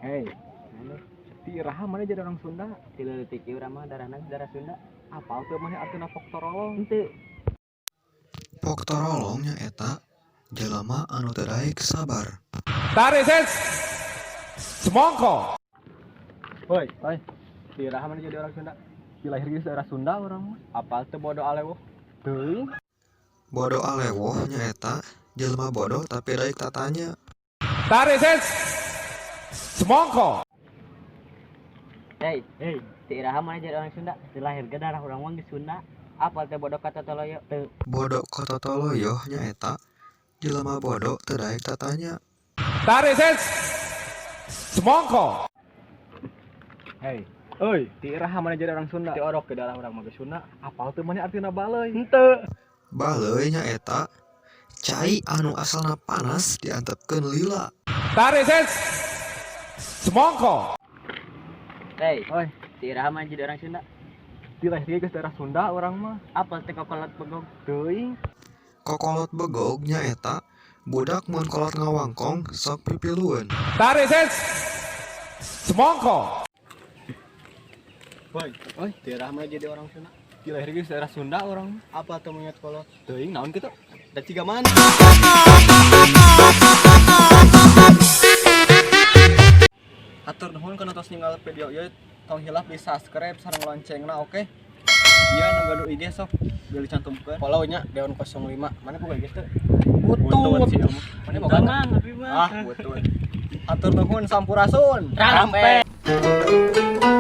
Hei, ti iraha maneh jadi orang Sunda? Ti leutik ieu urang mah darahna darah Sunda. Apal teu maneh artina pok torolong? Henteu. Pok torolong nyaeta jelema anu teu daek sabar. Tarik ses. Semongko. Woi, oi. Ti iraha maneh jadi orang Sunda? Ti lahir geus darah Sunda urang mah. Apal teu bodo alewoh? Teuing. Bodo alewoh nyaeta jelema bodoh tapi daek tatanya. Tarik ses. Semongko. Hei, hei, ti iraha maneh jadi orang Sunda? Ti lahir ge darah urang mah geus Sunda. Apal teu bodo katotoloyo? Teu. Bodo katotoloyoh nyaeta jelema bodoh teu daek tatanya. Tarik ses. Semongko. Hei, euy, ti iraha maneh jadi orang Sunda? Ti orok ke darah urang mah geus Sunda. Apal teu maneh artina baleuy? Henteu. Baleuy nyaeta cai anu asalna panas diantepkeun lila. Tarik ses. Semongko. Hei, Oi, ti iraha maneh jadi orang Sunda? Ti lahir geus darah Sunda urang mah. Apal teu kokolot begog? Teuing. Kokolot begog nyaeta budak mun kolot ngawangkong sok pipilueun. Tarik ses. Semongko. Woi, oi, ti iraha maneh jadi orang Sunda? Ti lahir geus darah Sunda urang mah. Apal teu monyet kolot? Teuing naon kitu? Da ciga mana? Hatur nuhun kana tos ninggal video ieu, tong hilap di subscribe sareng loncengna, oke? Ieu nu gaduh IG sok bilih dicantumkeun. Follow nya Deon 05. Mana boga IG teu? Butut. Mana boga? Mang, abi mah. Ah, butut. Hatur nuhun, sampurasun. Rampe. Rampe.